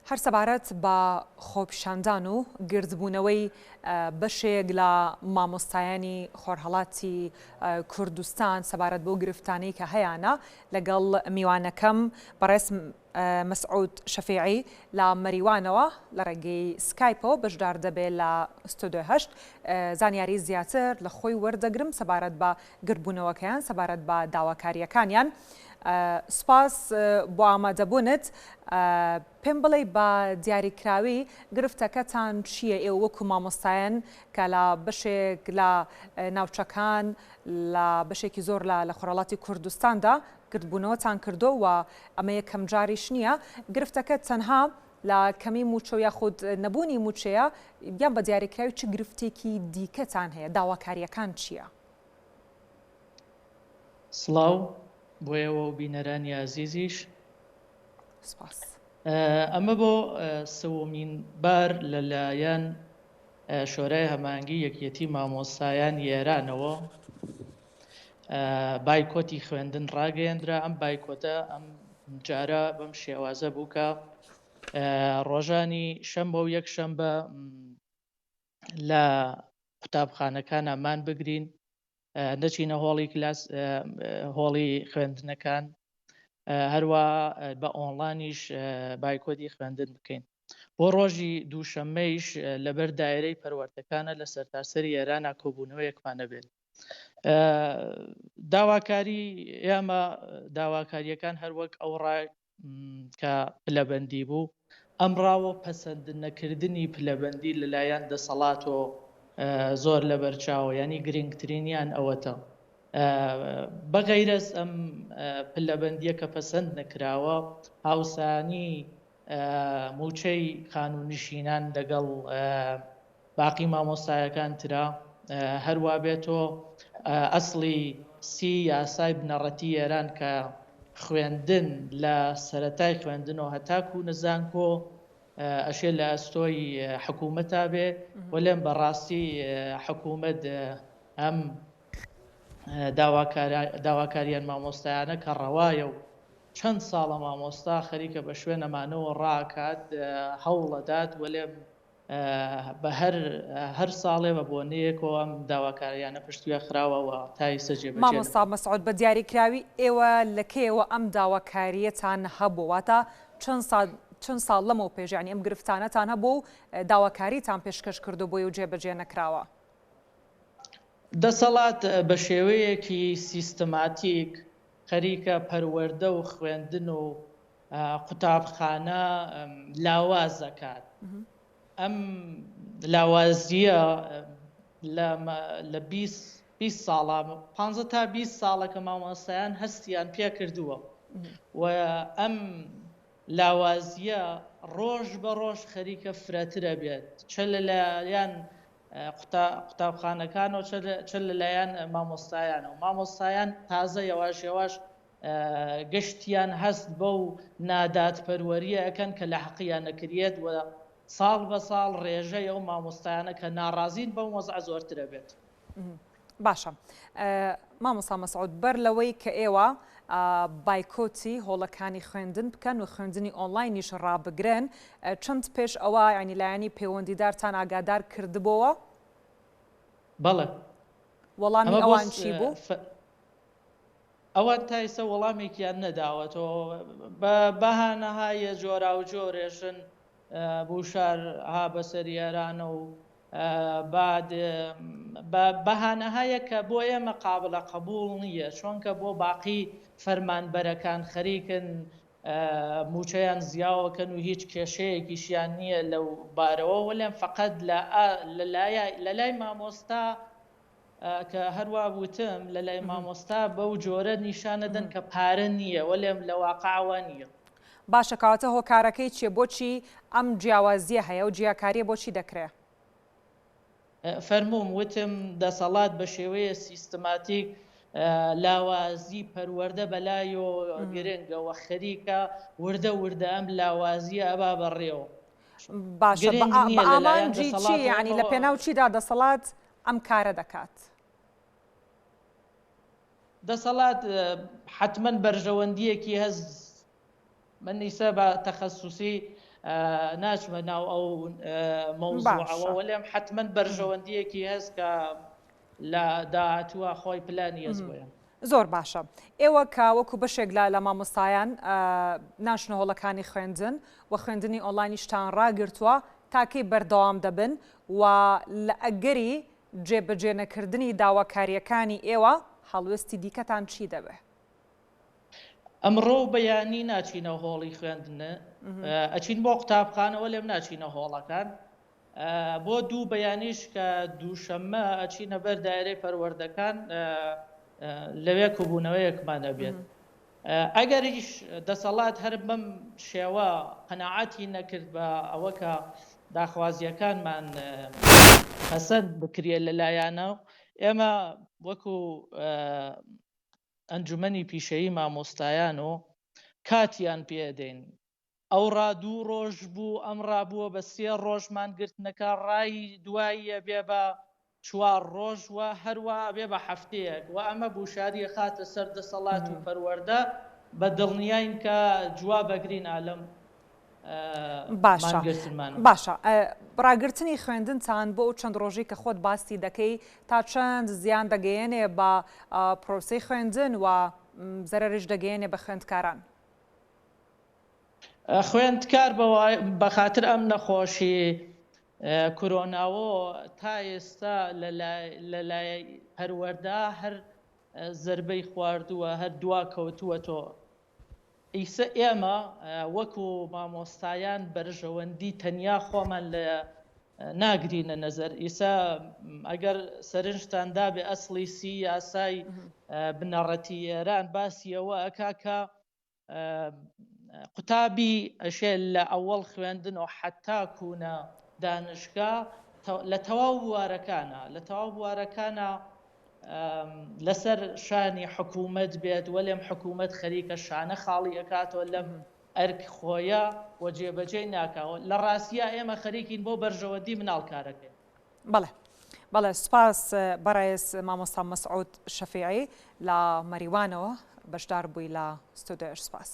هەر سەبارەت بە خۆپیشاندان و گردبوونەوەی بەشێک لە مامۆستایانی خۆرهەڵاتی کوردستان سەبارەت بەو گرفتانەی کە هەیانە لەگەڵ میوانەکەم بەڕێز مەسعود شەفیعی لە مەریوانەوە لە ڕێگەی سکایپەوە بەشدار دەبێت لە ستۆدیۆ هەشت زانیاری زیاتر لە خۆی وەردەگرم سەبارەت بە گردبوونەوەکەیان سەبارەت بە داواکارییەکانیان. سوپاس بۆ ئامادەبوونت. پێم بڵێ بە دیاریکراوی گرفتەکەتان چییە ئێوە وەکو مامۆستایان کە لە بەشێک لە ناوچەکان لە بەشێکی زۆر لە لە خۆرهەڵاتی کوردستاندا گردبوونەوەتان کردووە و ئەمە یەکەم جاریش نییە گرفتەکە تەنها لە کەمی مووچە و یاخود نەبوونی مووچەیە یان بە دیاریکراوی چ گرفتێکی دیکەتان هەیە داواکارییەکان چییە؟ سڵاو بۆ ئێوە و بینەرانی ئازیزیش. سپاس. ئەمە بۆ سوومین بار لە لایەن شۆرای هەماهەنگی یەکیەتی مامۆستایانی ئێرانەوە بایکۆتی خوێندن ڕاگەیەندرا. ئەم بایکۆتە ئەم جارە بەم شێوازە بوو کە ڕۆژانی شەممە و یەکشەمبە لە قوتابخانەکانە مان بگرین نەچینە هۆڵی کلاس هۆڵی خوێندنەکان هەروە بە ئۆنڵانیش بایکۆتی خوێندن بکەین بۆ ڕۆژی دووشەممەیش لەبەر دایرەی پەروەردەکانە لە سەرتاسەری ئێرانە کۆبوونەوەیەکمان نەبێت داواکاری ئێمە داواکاریەکان هەروەک ئەو ڕای کە پلەبەندی بوو، ئەم ڕاوە پەسەند نەکردنی پلەبەندی لەلایەن دەسەڵاتۆ زۆر لەبەرچاوە، یانی گرنگترینیان ئەوەتە. بەغەیرەز ئەم پلەبەندیە کە پەسەند نەکراوە، هاوسانی مووچەی خانوونشینان لەگەڵ باقی مامۆستایەکان ترا هەروا بێتۆ ئەسڵی سی یاسای بنەڕەتی ئێران کە خوێندن لە سەرەتای خوێندنەوە هەتاکوو نە زانکۆ ئەشێ لە ئەستۆی حکوومەتا بێ وەلێم بە ڕاستی حکوومەت ئەم داواکاریان مامۆستایانە کە ڕەوایە و چەند ساڵە مامۆستا خەریکە بە شوێنەمانەوە ڕاکات هەوڵەدات وەلێم بە هەر هەر ساڵێ بە بۆنەیەکەوە ئەم داواکاریانە پشتگوێ خراوە و تا ئیستا جێبەجێ مامۆستا نەکراوە. مەسعود بە دیاریکراوی ئێوە لە کەیەوە ئەم داواکارییەتان هەبووە؟ واتە چەند ساڵ چەند ساڵ لەمەو پێش یانی ئەم گرفتانەتان هەبووە و داواکاریتان پێشکەش کردووە بۆی و جێبەجێ نەکراوە؟ دەسەڵات بە شێوەیەکی سیستماتیک خەریکە پەروەردە و خوێندن و قوتابخانە لاواز دەکات. ئەم لاوازییە لە 20 ساڵە 15 تا 20 ساڵە کە مامۆستایان هەستیان پێکردووە و ئەم لاوازییە ڕۆژ بە ڕۆژ خەریکە فرەترە بێت چە لەلایەن قوتابخانەکانەوە چە لەلایەن مامۆستایانەوە. مامۆستایان تازە یەواش یەواش گشتیان هەست بەو نادادپەروەرییە ئەکەن کە لە حەقیان ئەکریەت و ساڵ بە ساڵ ڕێژەی ئەو مامۆستایانە کە ناڕازین بەم وەزعە زۆرتر ئەبێت. باشە مامۆستا مەسعود بەر لەوەی کە ئێوە بایکۆتی هۆڵەکانی خوێندن بکەن و خوێندنی ئۆنلاینیش ڕابگرن چەند پێش ئەوە ینی لایەنی پەیوەندیدارتان ئاگادار کردبۆوە؟ بەڵێ. وەڵامی ئەوان چی بوو؟ ئەوان تا ئیستا وەڵامێکیان نەداوەتەوە بە بەهانەهایە جۆراوجۆر ئێژن بوشار ها بەسەر ئێرانە و بعد بە بەهانەهایە کە بۆ ئێمە قابلە قبوڵ نییە چۆنکە بۆ باقی فەرمانبەرەکان خەریکن موچەیان زیاوەکەن و هیچ کێشەیەکیشیان نییە لەو بارەوە وەلێم فقط لە لە لای مامۆستا کە هەروا وتم لە لای مامۆستا بەو جۆرە نیشانەدەن کە پارە نییە وەلێم لە واقع وا نییە. باشە کەواتە هۆکارەکەی چیە بۆچی ئەم جیاوازیە هەیە و جیاکاریە بۆچی دەکرێ؟ فەرمووم وتم دەسەڵات بە شێوەیە سیستماتیک لاوازی پەروەردە بەلایەوە گرنگە و خەریکە وردە وردە ئەم لاوازیە ئەبا بەڕێوە. باشە گرنگ بە نییە لەلایەن ئامانجی چی دەسەڵاتەوە یانی لە پێناو چیدا دەسەڵات ئەم کارە دەکات؟ دەسەڵات حەتمەن بەرژەوەندییەکی هەس. من ئیسە بە تەخەسوسی ناچمە ناو ئەو مەوزوعەوە وەلێم حەتمەن بەرژەوەندیەکی هەس کە لە داهاتووە خۆی پلانی هەس بۆیان. زۆر باشە ئێوە کە وەکو بەشێک لە لە مامۆستایان ناچنە هۆڵەکانی خوێندن و خوێندنی ئۆنلاینیشتان ڕاگرتووە تا کەی بەردەوام دەبن و لە ئەگەری جێبەجێ نەکردنی داواکارییەکانی ئێوە هەڵوێستی دیکەتان چی دەبێ؟ ئەمڕۆ و بەیانی ناچینە هۆڵی خوێندن ئەچین بۆ قوتابخانە وەلێم ناچینە هۆڵەکان بۆ دوو بەیانیش کە دووشەممە ئەچینە بەر دایرەی پەروەردەکان لەوێ کۆبوونەوەیەکمان ئەبێت ئەگەریش دەسەڵات هەر بەم شێوە قەناعەتی نەکرد بە ئەوە کە داخوازیەکانمان پەسەند بکرێت لەلایەنە ئێمە وەکو ئەنجومەنی پیشەیی مامۆستایان و کاتیان پێدەین ئەوڕا دوو ڕۆژ بوو ئەمڕا بووە بە سێ ڕۆژ مانگرتنەکە ڕای دوایی ئەبێ بە چوار ڕۆژ و هەروا ئەبێ بە هەفتەیەک و ئەمە گوشاری ئەخاتە سەر دەسەڵات و پەروەردە بە دڵنیاین کە جواب ئەگرین ئا لەم باشە مانگرتنمانە. باشە ڕاگرتنی خوێندنتان بۆ ئەو چەند ڕۆژەی کە خۆت باسی دەکەی تا چەند زیان دەگەیەنێ بە پرۆسەی خوێندن و زەرەریش دەگەیەنێ بە خوێندکاران؟ خوێندکار بەخاتر ئەم نەخۆشی کورۆناوە تا ئێستا لەلای پەروەردە هەر زربەی خواردووە هەر دوا کەوتووە تۆ ئیسە ئێمە وەکو مامۆستایان بەرژەوەندی تەنیا خۆمان لە ناگرینە نەزەر ئیسا ئەگەر سەرنجتان دابێ ئەسڵی سی یاسای بنەڕەتی ئێران باسی ئەوە ئەکا کە قوتابی ئەشێ لە ئەوەڵ خوێندن و حەتا کوونە دانشگا لە تەواو بوارەکانە لە تەواو بوارەکانە لەسەر شانی حکوومەت بێت وەلێم حکوومەت خەریکە شانە خاڵی ئەکاتەوە لەم ئەرک خۆیە و جێبەجێی ناکا و لە ڕاستیا ئێمە خەریکین بۆ بەرژەوەندی مناڵ کارەکەین. بەڵێ بەڵێ سوپاس بەڕێز مامۆستا مەسعود شەفیعی لە مەریوانەوە بەشدار بووی لە ستۆدیۆش سوپاس.